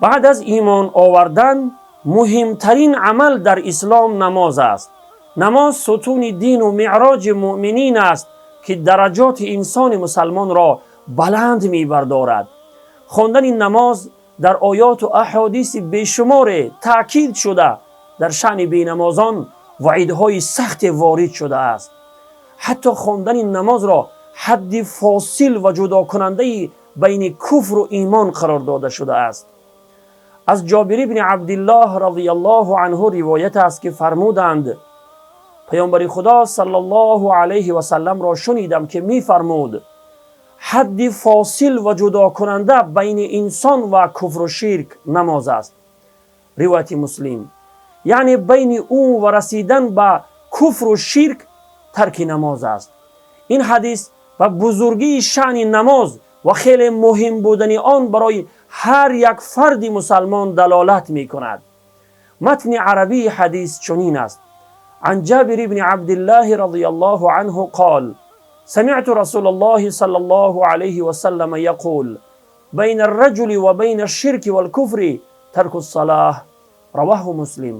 Баъд аз имон овардан муҳимтарин амал дар ислом намоз аст. Намоз сутуни дину меъроҷи муъминин аст, ки дараҷоти инсони мусалмонро баланд мебардорад. Хондани намоз дар оёту аҳодиси бешуморе таъкид шуда, дар шаъни бенамозон ваъидҳои сахте ворид шудааст. Ҳатто хондани намозро ҳадди фосил ва ҷудокунандаи байни куфру имон қарор дода шудааст. Аз Ҷобир ибни Абдиллоҳ розияллоҳу анҳу ривоят аст, ки фармуданд: «Паёмбари Худо саллаллоҳу алайҳи васалламро шунидам, ки мефармуд: ҳадди фосил ва ҷудокунанда байни инсон ва куфру ширк намоз аст». Ривояти Муслим. Яъне байни ӯ ва расидан ба куфру ширк тарки намоз аст. Ин ҳадис ба бузургии шаъни намоз ва хеле муҳим будани он барои ҳар як фарди мусалмон далолат мекунад. Матни арабии ҳадис чунин аст: عن جابر بن عبد الله رضي الله عنه قال: سمعت رسول الله صلى الله عليه وسلم يقول: بين الرجل وبين الشرك والكفر ترك الصلاة. رواه مسلم.